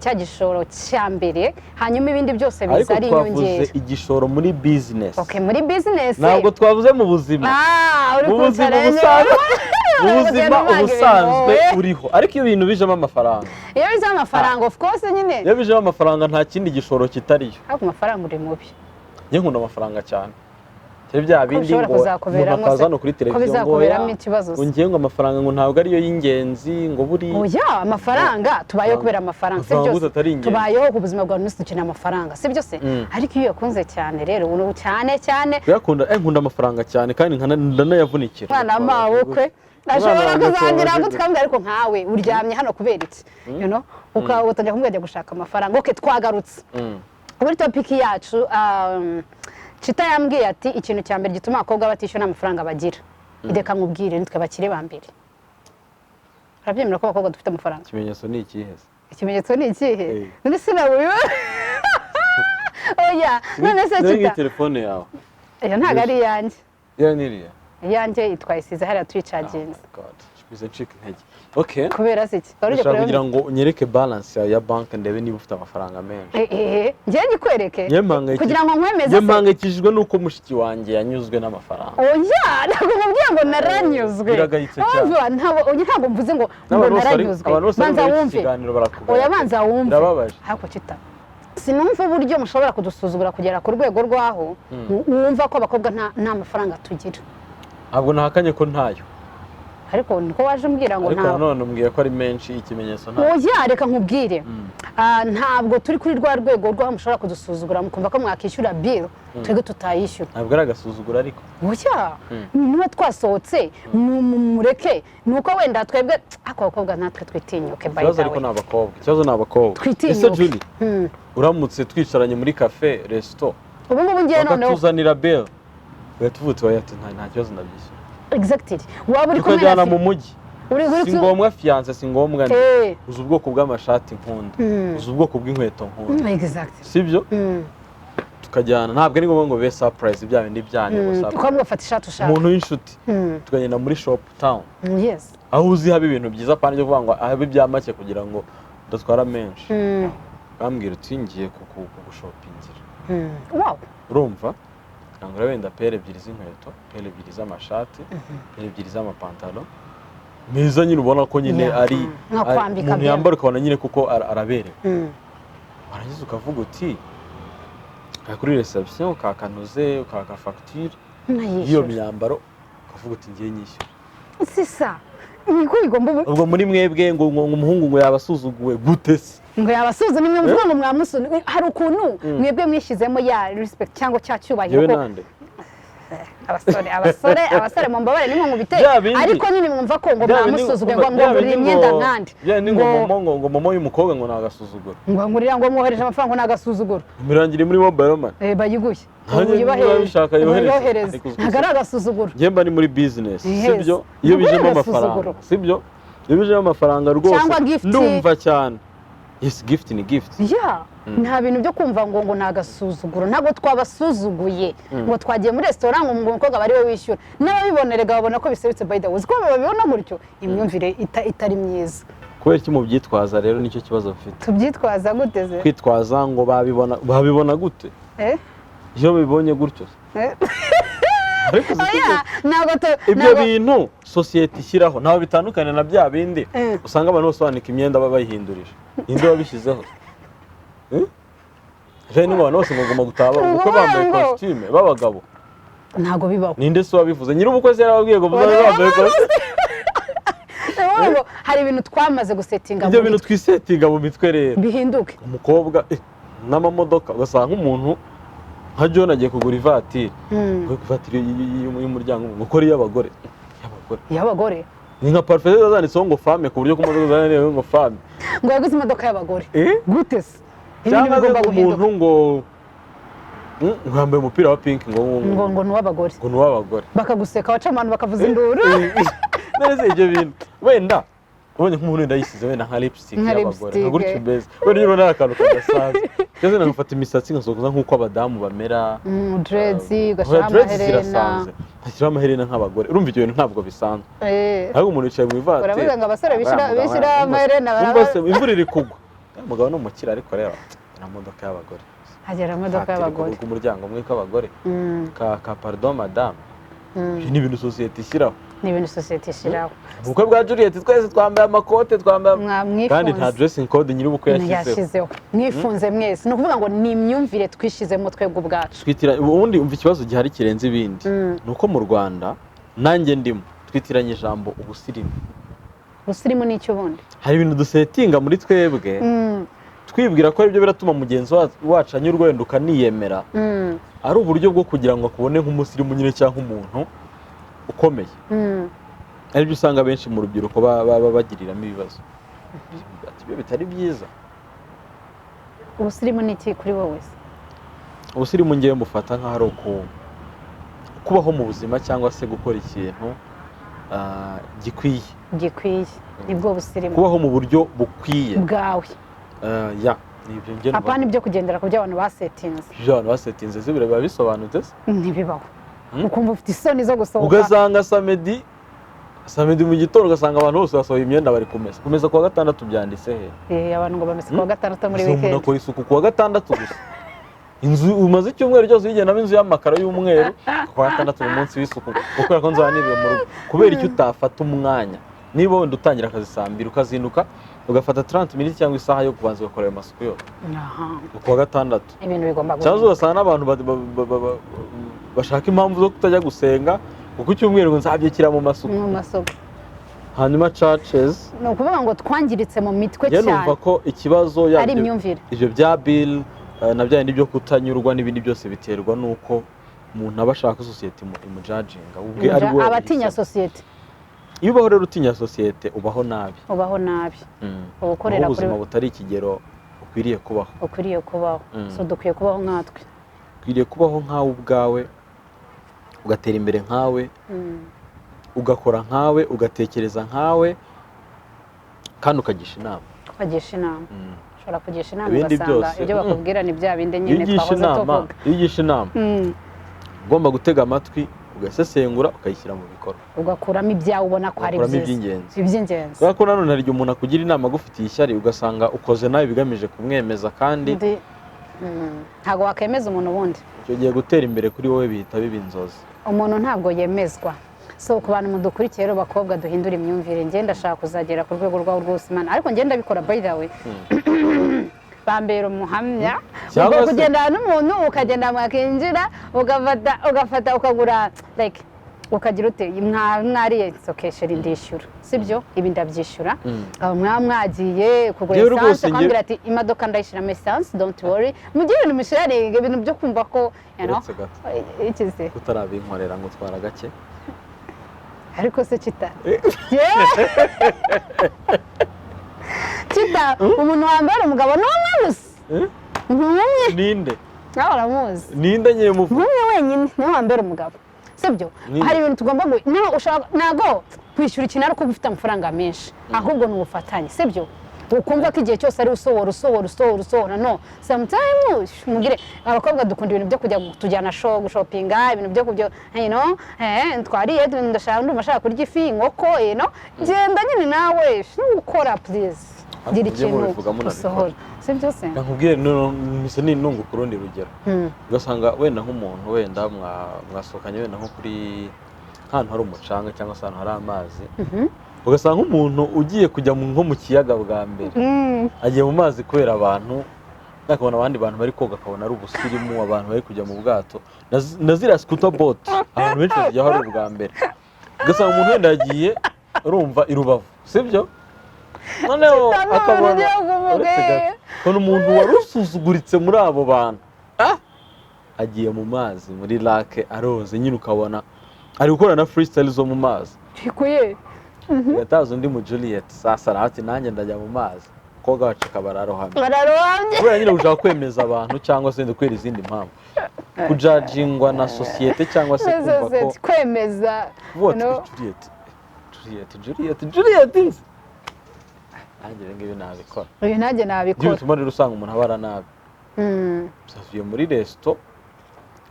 cya gishoro cya mbere, hanyuma ibindi byose biza Ariko ari twavuze inyongera. igishoro muri business. Okay, muri business. Ntabwo twavuze mu buzima. Ah, uri Mu buzima kunchallenge. busanzwe, mu Uri buzima kugenda uvanga ubusanzwe ibintu. uriho, ariko iyo ibintu bijemo amafaranga. Iyo bizamo amafaranga, of course nyine. Iyo bijemo amafaranga nta kindi gishoro kitariyo. Ariko amafaranga uri mubi. Njye nkunda amafaranga cyane. Cyari bya bindi Bishobora ngo kuzakuberamo umuntu akaza se? hano kuri Ko televiziyo ngo bizakuberamo oya, ikibazo se? ngo ngiye ngo amafaranga ngo ntabwo ariyo y'ingenzi, ngo buri Oya, amafaranga tubayeho kubera amafaranga, si Amafaranga byose. gusa atari ingenzi. Tubayeho ku buzima bwa buri munsi, dukeneye amafaranga, si byo se? Ariko iyo uyakunze cyane rero, ubu cyane cyane. Kuyakunda, nkunda amafaranga cyane kandi ndanayavunikira. Umwana w'amabukwe ashobora Umwana wanjye kuzangira tubabaje. gutwambwira, ariko nkawe uryamye hano kubera iki? Utangira kumubwira ajya gushaka amafaranga. Okay, twagarutse kuri topic yacu. Chita yambwiye ati ikintu cya mbere gituma abakobwa batishyura n'amafaranga bagira. Reka nkubwire, nitwe bakire ba mbere. Urabyemera ko abakobwa dufite amafaranga? Ikimenyetso ni ikihe se? Ikimenyetso ni ikihe? Eh. None sinabuye, oya, none se Niyo ngiyi Chita, telefone yawe? Iyo ntabwo ari iyanjye. Iyo ni iriya? Iyanjye twayisize hariya tuyicaginze. Oh my God. Bize ncika intege. Okay. Kubera se iki wari ugiye Ndashaka kureba? Kugira ngo unyereke balance yawe ya banki, ndebe niba ufite amafaranga menshi. Njye nyikwereke? Njye mpangayikishijwe Kugira ngo nkwemeze Njye se? mpangayikishijwe n'uko mushiki wanjye yanyuzwe n'amafaranga. Oya, ntabwo mubwiye ngo naranyuzwe. Biragayitse cyane. Umva, ntabwo mvuze ngo N'abantu bose naranyuzwe. Abantu bose bari Banza muri iki wumve. kiganiro barakugaya. Oya, banza wumve. Birababaje. Ariko kita, sinumva uburyo mushobora kudusuzugura kugera ku rwego rw'aho wumva ko abakobwa nta mafaranga tugira. Ntabwo nahakanye ko ntayo. Ariko niko waje umbwira ngo Ariko nta nanone umbwiye ko ari menshi, ikimenyetso ntayo. Oya, reka nkubwire. Ntabwo turi kuri rwa rwego rw'aho mushobora kudusuzugura mukumva ko mwakishyura bill twebwe tutayishyura. Ntabwo ari agasuzuguro ariko. Oya, niba twasohotse mureke, ni uko wenda twebwe, ariko abakobwa natwe twitinyuke, by Ikibazo the ariko way. ni abakobwa, ikibazo ni abakobwa. Twitinyuke. Ese Julie, uramutse twicaranye muri cafe, resto, Ubu ngubu ngiye noneho bakatuzanira bill, ugahita uvuga uti: "Oya," ati, nta kibazo, ndabyishyura." Exactly, waba uri kumwe na Tukajyana mu mujyi, uri si ngombwa fiancé, si ngombwa uzi ubwoko bw'amashati nkunda, uzi ubwoko bw'inkweto nkunda, sibyo? Tukajyana, ntabwo ari ngombwa ngo bibe surprise, bya bindi byanyu ngo surprise. Ukaba ugafata ishati ushaka. Umuntu w'inshuti, tukagenda muri shop town, aho uzi haba ibintu byiza, apana byo kuvuga ngo habe ibya make kugira ngo udatwara menshi. Bambwira uti: "Ngiye kugushopingira." Urumva, nkangura wenda paire ebyiri z'inkweto, paire ebyiri z'amashati, paire ebyiri z'amapantalo meza nyine, ubona ko nyine ari Nka kwambika umuntu bien. yambara ukabona nyine kuko araberewe. Warangiza ukavuga uti ukajya kuri reception, ukakanuze, ukaka fagitire y'iyo Nkayishyura. myambaro, ukavuga uti: "Ngiye nyishyura." Sisa niko bigomba ubu. Ubwo muri mwebwe ngo umuhungu ngo yabasuzuguwe gute se? Ngo yabasuza, nimwe muvuga ngo mwamusuzuguye. Hari ukuntu mwebwe mwishyizemo ya respect cyangwa cya cyubahiro Yewe ko nande? Abasore, mumbabarire nimwe mubiteye. Bya bindi- Ariko nyine mwumva ko ngo Bya bindi- mwamusuzuguye, ngo bya ngurira bindi imyenda nkandi. Bya bindi ngo momo, ngo momo y'umukobwa ngo ni agasuzuguro. Ngo ngurira, ngo mwohereje amafaranga, ngo ni agasuzuguro. Imirangire muri mobile money. Bayiguye. Nanjye Ubu niba bishaka yohereze. yohereze. Ariko uzi Ntabwo ari agasuzuguro. Njye mba ni muri business, Yes. sibyo? Iyo Ntabwo ari bijemo agasuzuguro. amafaranga, sibyo? Iyo bijemo amafaranga rwose Cyangwa gift. ndumva cyane. Yes, gift ni gift. Ya, nta bintu byo kumva ngo ni agasuzuguro. Ntabwo twabasuzuguye ngo twagiye muri resitora ngo umukobwa aba ari we wishyura. N'ababibonerega babona ko bisebetse. By the way, uzi ko babibona gutyo, imyumvire itari myiza. Kubera iki mubyitwaza rero? Nicyo kibazo mfite. Tubyitwaza gute se? Kwitwaza ngo babibona, babibona gute? Eh? Iyo babibonye gutyo? Eh? Ariko uzi ko Oya, ntabwo ibyo bintu sosiyete ishyiraho ntabwo bitandukanye na bya bindi usanga abantu bose banika imyenda baba bayihindurije. Ninde wabishyizeho? Eh? Rero ni abantu bose bagomba gutaha ubukwe bambaye kositime b'abagabo. Ntabwo bibaho. Ninde se wabivuze? Nyir'ubukwe se yarababwiye ngo muzabe bambaye kositime? Ni ngo hari ibintu twamaze gusetinga Ibyo muri bintu twisetinga mu mitwe rero bihinduke. Umukobwa n'amamodoka, ugasanga nk'umuntu nka John agiye kugura ivatiri, ngo ivatiri y'umuryango umwe, ngo ukore iy'abagore, iy'abagore. Y'abagore. Ni nka parufe ziba zanditseho ngo femme, ku buryo ku modoka zanditseho ngo femme. Ngo yaguze imodoka y'abagore. Eh? Gute se? Ibintu Cyangwa se bigomba guhinduka. umuntu ngo yambaye umupira wa pink, ngo Ngo ni uw'abagore. Ngo ni uw'abagore. Bakaguseka, baca abantu bakavuza induru. None se ibyo bintu, wenda ubonye nk'umuntu wenda yisize wenda nka lipstick Nka y'abagore, lipstick. nka gutyo mbese, wenda iyo ubona ari akantu kadasanzwe, cyangwa se ngafata imisatsi nkasokoza nk'uko abadamu bamera. Dreads, Oya, ugashyiraho dreads amaherena. zirasanzwe, ntashyiraho amaherena nk'abagore. Urumva ibyo bintu ntabwo bisanzwe. Ariko umuntu yicaye mu ivatiri, Uravuze ngo abasore bishyira amaherena Umva se, imvura iri kugwa, umugabo ni umukire, ariko rero nta modoka y'abagore. Hagera imodoka Ivatiri y'abagore. ku muryango umwe k'abagore, ka pardon madame. Ibi ni ibintu sosiyete ishyiraho. Ni ibintu sosiyete ishyiraho. Ubukwe bwa Juliet twese twambaye amakote, twambaye Mwifunze. kandi nta dressing code nyir'ubukwe yashyizeho. Yashyizeho. Mwifunze mwese. Ni ukuvuga ngo ni imyumvire twishyizemo twebwe ubwacu. Twitira ubundi. Umva, ikibazo gihari kirenze ibindi ni uko mu Rwanda, nanjye ndimo, twitiranya ijambo ubusirimu. Ubusirimu ni icyo ubundi? Hari ibintu dusetinga muri twebwe, twibwira ko aribyo biratuma mugenzi wacu anyurwa, wenda ukaniyemera, ari uburyo bwo kugira ngo akubone nk'umusirimu nyine cyangwa umuntu ukomeye. Aribyo usanga benshi mu rubyiruko baba bagiriramo ibibazo. Ati, ibyo bitari byiza. Ubusirimu ni iki kuri wowe se? Ubusirimu ngewe mufata nk'aho ari kubaho mu buzima cyangwa se gukora ikintu gikwiye. Gikwiye, nibwo busirimu. Kubaho mu buryo bukwiye bwawe. Ya, ni ibyo njye numva. Apana ibyo kugendera ku byo abantu basetinze. Ibyo abantu basetinze se biba bisobanutse se? Ntibibaho. Ukumva ufite isoni zo gusohoka. Ugasanga samedi Samedi mu gitondo ugasanga abantu bose basohoye imyenda bari kumesa. Kumesa kuwa gatandatu byanditse he? Abantu ngo bamesa kuwa gatandatu muri Ese umuntu weekend. akora isuku kuwa gatandatu gusa. Inzu umaze icyumweru cyose uyigendamo, inzu y'amakaro y'umweru, kuwa gatandatu ni umunsi w'isuku kubera ko nzaba niriwe mu rugo. Kubera icyo utafata umwanya, niba wenda utangira akazi saa 2, ukazinduka ugafata 30 minutes cyangwa isaha yo kubanza ugakora ayo masuku yose kuwa gatandatu. Ibintu bigomba Cyangwa se guhinduka. ugasanga n'abantu bashaka impamvu zo kutajya gusenga kuko icyumweru ngo nzabyukira mu masuku. Mu masuku. Hanyuma churches. Ni ukuvuga ngo twangiritse mu mitwe Njye cyane. numva ko ikibazo yaba Ari imyumvire. Ibyo bya bill na bya bindi byo kutanyurwa n'ibindi byose biterwa n'uko umuntu aba ashaka sosiyete imujudginga ubwe ari we Abatinya wabihisemo. sosiyete. Iyo ubaho rero utinya sosiyete, ubaho nabi. Ubaho nabi. Uba ukorera Ubaho kuri ubuzima butari ikigero ukwiriye kubaho. Ukwiriye kubaho. So dukwiye kubaho nkatwe. Ukwiriye kubaho nkawe ubwawe, ugatera imbere nkawe, ugakora nkawe, ugatekereza nkawe, kandi ukagisha inama. Ukagisha inama. Ushobora kugisha inama Ibindi ugasanga byose, ibyo bakubwira ni bya bindi Iyo nyine ugisha twahoze inama, tuvuga. iyo ugisha inama, ugomba gutega amatwi, ugasesengura, ukayishyira mu bikorwa. Ugakuramo ibyawe ubona ko ari Ugakuramo byiza. iby'ingenzi. Iby'ingenzi. Kubera ko nanone hari igihe umuntu akugira inama agufitiye ishyari, ugasanga ukoze nawe ibigamije kumwemeza kandi Ntabwo wakemeza umuntu ubundi. Icyo gihe gutera imbere kuri wowe bihita biba inzozi. Umuntu ntabwo yemezwa. So ku bantu mudukurikiye rero, bakobwa, duhindura imyumvire. Njye ndashaka kuzagera ku rwego rwawo rwose, Imana, ariko njye ndabikora, by the way, bambera umuhamya. Cyangwa Ubwo kugendana n'umuntu, ukagenda mwakinjira, ugafata ukagura, like ukagira ute, mwariye, okay chéri, ndishyura, sibyo? Ibi ndabyishyura. Aho mwaba mwagiye kugura Njyewe essence, rwose akambwira ati imodoka ndayishyiramo essence, don't worry. Mugire ibintu musharinga, ibintu byo kumva ko Uretse gato. Ikize. Utarabinkorera ngo utwara gake. Ariko se kita. Yeah! Kita, umuntu wambara umugabo ni umwe gusa. Eh? Ni umwe. Ninde? Nawe uramuzi. Ninde nyine muvuga? Nk'umwe wenyine niwe wambera umugabo, sibyo? Ninde? Hari ibintu tugomba niba ushaka, ntabwo kwishyura ikintu ari uko uba ufite amafaranga menshi, ahubwo ni ubufatanye, sibyo? Ukumva ko igihe cyose ari usohora, usohora, usohora, usohora, no sometimes mugire. Abakobwa dukunda ibintu byo kujya tujyana show, gushoppinga, ibintu byo kujya twariye, ndashaka, ndumva ashaka kurya ifi, inkoko, genda nyine nawe nukora, please, gira Mujye ikintu mubivuga munabikora. usohora, sibyo se? Nkubwire mise ninunga ku rundi rugero. Ugasanga wenda nk'umuntu wenda mwasohokanye wenda nko kuri nk'ahantu hari umucanga cyangwa se ahantu hari amazi, ugasanga nk'umuntu ugiye kujya nko mu kiyaga bwa mbere, agiye mu mazi kubera abantu, akabona abandi bantu bari koga, akabona ari ubusirimu, abantu bari kujya mu bwato na ziriya scooter boat, abantu benshi bazijyaho ari ubwa mbere. Ugasanga umuntu wenda yagiye, urumva, i Rubavu, sibyo? Noneho Kita none akabona ugiye kuvuga, uretse gato, akabona umuntu wari usuzuguritse muri abo bantu agiye mu mazi, muri lake, aroze nyine, ukabona ari gukora na freestyle zo mu mazi. Bikuye. Yataza undi mu Juliet, sasa nawe ati nanjye ndajya mu mazi, umukobwa wacu akaba ararohamye. Bararohamye. Kubera nyine gushaka kwemeza abantu cyangwa se kubera izindi mpamvu, kujudgingwa na sosiyete cyangwa se kumva ko Sosiyete, kwemeza. Kuvuga ati No. "Juliet, Juliet, Juliet, Juliet nzi, nanjye ibi ngibi nabikora." Uyu nanjye Ibyo nabikora. bituma rero usanga umuntu abara nabi. Tuvuye muri resto,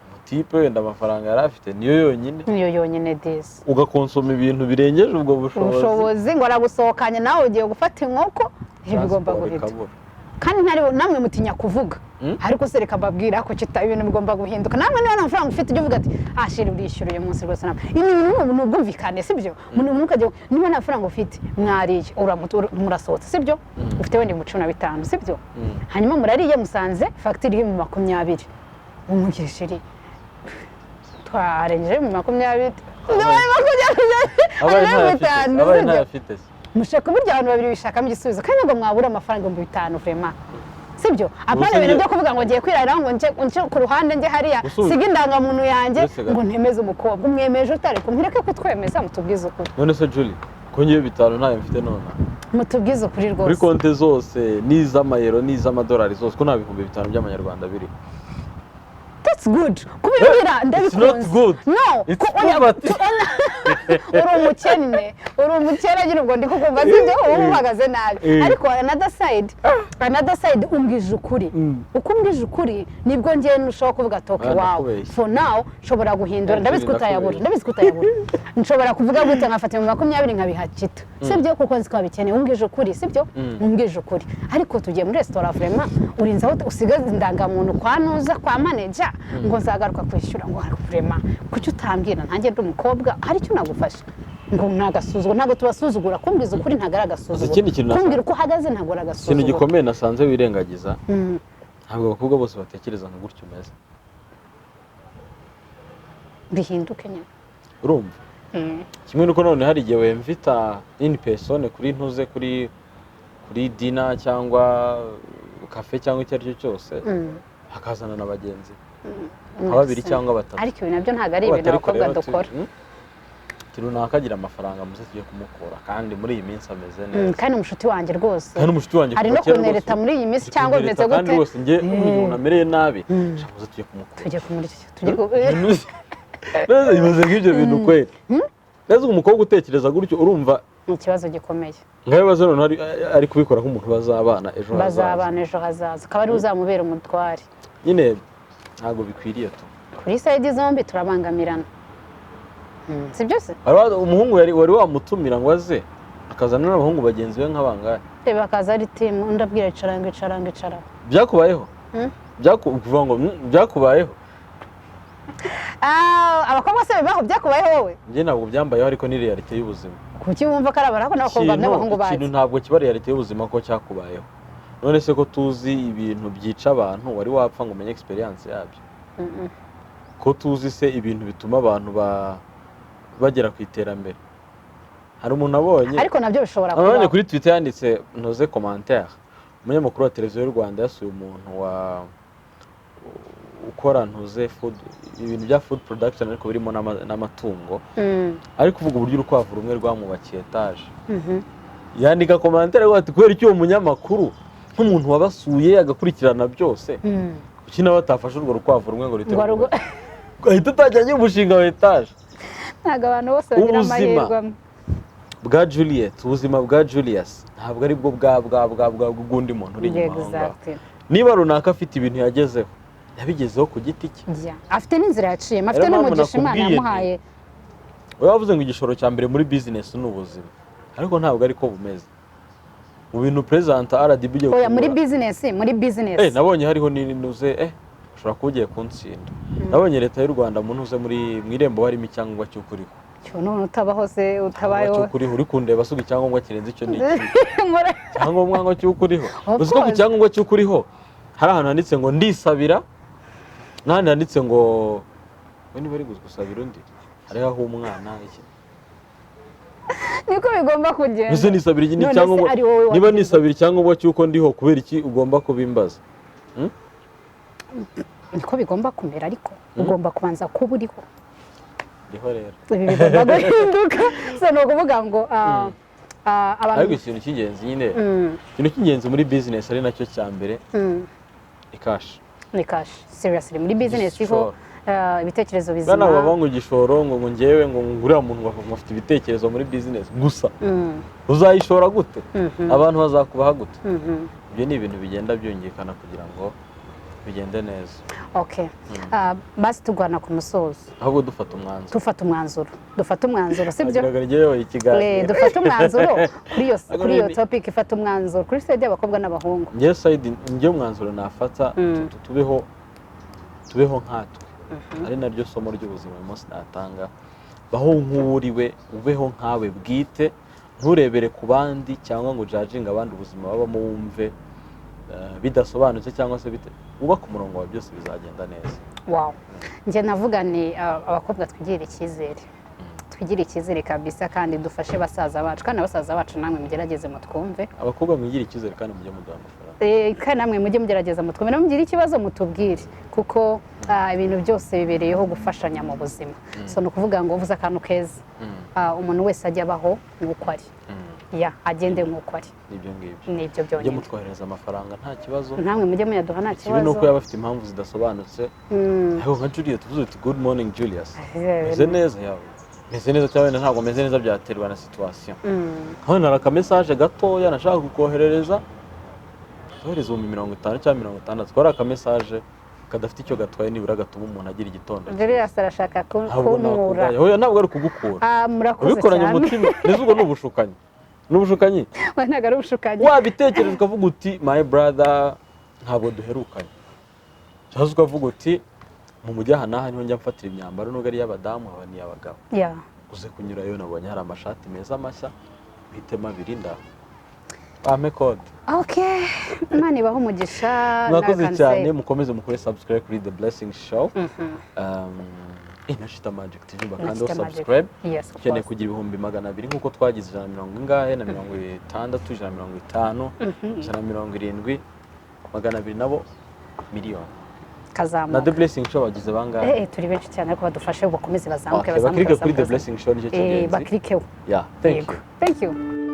umutipe wenda amafaranga yari afite niyo yonyine, Niyo yonyine disi. Ugakonsoma ibintu birengeje ubwo bushobozi. Ubushobozi, ngo aragusohokanye, nawe ugiye gufata inkoko, ibyo bigomba Transport guhita ikabura. Kandi ntari namwe mutinya kuvuga. Ariko se reka mbabwira ko kita, ibintu bigomba guhinduka. Namwe niba nta mafaranga ufite, ujye uvuga ati ah chéri, urishyura uyu munsi rwose. Namwe ibi bintu ni ubwumvikane, sibyo? Umuntu ukajya, niba nta mafaranga ufite, mwariye, murasohotse, sibyo? Ufite wenda ibihumbi 15, sibyo? Hanyuma murariye, musanze fagitire iri mu 20, umubwire chéri, twarengeje mu 20, 20, Abaye harimo ntayafite, 5000, abaye sibyo? ntayafite se? Mushaka burya abantu babiri bishakamo igisubizo, kandi ntabwo mwabura amafaranga 5000 vraiment, sibyo? Apana Ubuse ibintu byo kuvuga ngo ngiye kwirarira, ngo nce ku ruhande, njye hariya, siga indangamuntu yanjye Uretse gato. ngo ntemeze umukobwa. Umwemeje utari kumureke kutwemeza, mutubwize ukuri. None se Julie, ko ngewe 5000 ntayo mfite none? Mutubwize ukuri Kuri rwose. konti zose, n'iz'amayero n'iz'amadolari zose, ko nta 5000 by'amanyarwanda biri. That's That's good kubimbwira. It's not Ndabikunze. good. No. It's Oya, poverty. Uri umukene, uri umukene nyine. Ubwo ndi kukumva, sibyo? Uba uhagaze nabi. Ariko another side, umbwije ukuri. Uko umbwije ukuri nibwo ngewe nshobora kuvuga ati okay, Ah, wow, ndakubeshya. for now nshobora guhindura. Eh, Ndabizi ko utayabura. ndakubeshya. Ndabizi ko utayabura. Nshobora kuvuga gute, nkafata mu 20 nkabiha Chita, sibyo? Kuko nzi ko babikeneye. Umbwije ukuri, sibyo? Umbwije ukuri. Ariko tugiye muri resitora, vraiment urinze aho usigaza indangamuntu kwa nuza, kwa manager, ngo nzagaruka kwishyura, ngo vraiment kuki utambwira? Ntanjye ndi umukobwa, hari icyo nagufasha. Ngo ni agasuzuguro. Ntabwo tubasuzugura. Kumbwiza ukuri ntabwo ari agasuzuguro. Ikindi kintu Kumbwira uko uhagaze ntabwo ari ikintu agasuzuguro. gikomeye nasanze wirengagiza, ntabwo abakobwa bose batekereza nka gutyo umeze. Bihinduke nyine. Urumva, kimwe nuko none hari igihe wemvita in person kuri ntuze, kuri dinner cyangwa café cyangwa icyo ari cyo cyose, hakazana na bagenzi be nka babiri cyangwa batatu. Ariko ibi nabyo ntabwo ari Bo ibintu batari abakobwa kureba dukora. Ati runaka agira amafaranga, muze tujye kumukura, kandi muri iyi minsi ameze neza. Kandi umushuti wanjye rwose. Kandi umushuti wanjye Ari kuva no kera kunereta rwose, muri iyi minsi ari cyangwa kuntereta. bimeze Kandi gute? rwose njye umuntu amereye nabi, shaka muze tujye kumukura. Tujye kumurya, tujye ku Neza bimaze nk'ibyo bintu kweri neza. Umukobwa utekereza gutyo, urumva, Ni ikibazo gikomeye. Nkaho ibibazo noneho ari kubikora nk'umuntu bazabana ejo hazaza. Bazabana ejo hazaza, akaba ariwe uzamubera umutware. Nyine ntabwo bikwiriye tu. Kuri side zombi turabangamirana. Si byo se? Umuhungu wari wamutumira ngo aze, akazana n'abahungu bagenzi be nk'abangahe. Reba, akaza ari team, undi abwira icara ngo icara ngo icara. Byakubayeho? Kuvuga ngo byakubayeho? Ah, abakobwa se bibaho? Byakubayeho wowe? Njye ntabwo byambayeho, ariko ni réalité y'ubuzima. Kuki wumva ko ari abaraho n'abakobwa n'abahungu Ikintu bazi? ntabwo kiba réalité y'ubuzima ko cyakubayeho. None se ko tuzi ibintu byica abantu, wari wapfa ngo umenye experience yabyo? Ko tuzi se ibintu bituma abantu bagera ku iterambere, hari umuntu abonye Ariko nabyo bishobora abonye kubaho. kuri Twitter yanditse ntoze commentaire, umunyamakuru wa televiziyo y'u Rwanda yasuye umuntu wa ukora ntuze food, ibintu bya food production, ariko birimo n'amatungo, ari kuvuga uburyo urukwavu rumwe rwamwubakiye etaje. Yandika commentaire avuga ati kubera icyo uwo munyamakuru nk'umuntu wabasuye agakurikirana byose, kuki nawe atafashe urwo rukwavu rumwe ngo ruhite Ngo ahita atangira umushinga wa etaje? Ntabwo abantu bose bagira Ubuzima amahirwe amwe. bwa Juliet, ubuzima bwa Julius ntabwo ari bwo bwa bw'undi muntu uri inyuma aho ngaho. Niba runaka afite ibintu yagezeho, yabigezeho ku giti cye. Yeah. Afite n'inzira yaciyemo, afite Rero mpamvu n'umugisha Imana nakubwiye nti, yamuhaye. wowe wavuze ngo igishoro cya mbere muri bizinesi ni ubuzima, ariko ntabwo ariko bumeze. Mu bintu perezida RDB ugiye Oya, muri kugura bizinesi, muri bizinesi. Nabonye hariho n'inuze, ushobora kuba ugiye kuntsinda. Nabonye Leta y'u Rwanda mu ntuze, muri mu Irembo, harimo icyangombwa cy'uko uriho. Cyo none utabaho se, Icyangombwa utabayeho? cy'uko uriho. Uri kundeba asuga, icyangombwa kirenze icyo ni iki? Icyangombwa ngo cy'uko uriho. Of Uzi ko ku course. cyangombwa cy'uko uriho hari ahantu handitse ngo ndisabira, n'ahandi handitse ngo we niba ari gusabira undi, hariho aho umwana iki. Niko bigomba kugenda. Mbese nisabira iki? Ni None se icyangombwa ari wowe niba wabigize? nisabira icyangombwa cy'uko ndiho, kubera iki ugomba kubimbaza? Niko bigomba kumera, ariko ugomba kubanza kuba uriho. Ndiho rero. Ibi bigomba guhinduka. So ni ukuvuga ngo abantu Ariko ikintu cy'ingenzi nyine, ikintu cy'ingenzi muri bizinesi ari nacyo cya mbere, ni cash. Ni cash, seriously. Muri bizinesi ho Igishoro. Ibitekerezo Bwana, bizima. baba ngo igishoro, ngo njyewe ngo uriya muntu ngo afite ibitekerezo muri bizinesi gusa, uzayishora gute? Abantu bazakubaha gute? Ibyo ni ibintu bigenda byumvikana kugira ngo bigende neza. Okay. Basi tugana ku musozo. Ahubwo dufata umwanzuro. Dufata umwanzuro, dufata umwanzuro, sibyo? Wagira ngo njyewe ikiganiro. Dufate umwanzuro kuri iyo Ariko kuri iyo nyine topic. Ifata umwanzuro kuri side y'abakobwa n'abahungu. Njyewe side, njyewe umwanzuro nafata, tubeho nkatwe, ari naryo somo ry'ubuzima uyu munsi natanga. Baho nk'uwuriwe, ubeho nkawe bwite, nturebere ku bandi cyangwa ngo ujajinge abandi ubuzima babamo, wumve bidasobanutse cyangwa se bite. Wubake umurongo wawe, byose bizagenda neza. Wow. Njye navuga ni abakobwa twigirire icyizere, twigire icyizere kabisa, kandi dufashe basaza bacu, kandi na basaza bacu namwe mugerageze mutwumve. Abakobwa mwigire icyizere kandi mujye muduha amafaranga. Kandi namwe mujye mugerageza mutwumve, namugire ikibazo mutubwire, kuko ibintu byose bibereyeho gufashanya mu buzima. So ni ukuvuga ngo uvuze akantu keza. Umuntu wese ajya abaho nk'uko ari. Ya, agende nk'uko ari. Nibyo ngibyo. Nibyo Mujye byonyine. Mutwohereza amafaranga, nta kibazo. Namwe mujye muyaduha, nta Ikibi ni uko kibazo. yaba afite impamvu zidasobanutse. Ariko nka Juliet, tuvuze uti: "Good morning, Julius, meze neza." Yawe meze neza cyangwa wenda ntabwo meze neza, byaterwa na situation. Hano hari akamessage gatoya nashaka kukoherereza, kohereza 50,000 cyangwa 60,000, twari akamessage kadafite icyo gatwaye, nibura gatuma umuntu agira igitondo cyiza. Julius arashaka Ntabwo kunkura. nakugaya. Oya, ntabwo ari ukugukura. Ah, murakoze Ubikoranye cyane. umutima neza, ubwo ni ubushukanyi, ni ubushukanyi. We, ntabwo ari ubushukanyi. Wabitekereza ukavuga uti: "My brother, ntabwo duherukanye," cyangwa se ukavuga uti: "Mu mujyi aha n'aha niho njya mfatira imyambaro, nubwo ari iy'abadamu, haba n'iy'abagabo. Uze kunyurayo, nabonye hari amashati meza mashya, uhitemo abiri, nda bampe code." Okay, Imana ibahe umugisha. Mwakoze Nawe cyane. Kanseri. Mukomeze mukore subscribe kuri The Blessing Show na Shita Magic TV, bakandeho Shita Magic. subscribe. Yes, of Ukeneye course. kugira 200,000 nk'uko twagize ijana na mirongo ingahe na 60, 150, 170, 200, nabo miliyoni na Kazamuka. The Blessing Show bagize bangahe? Turi benshi cyane, ariko badufashe bakomeze bazamuke, Okay, bazamuke, bakirike kuri The bazamuke. Blessing Show, nicyo cy'ingenzi. Bakirikeho. Yeah, thank Yego. you. Thank you.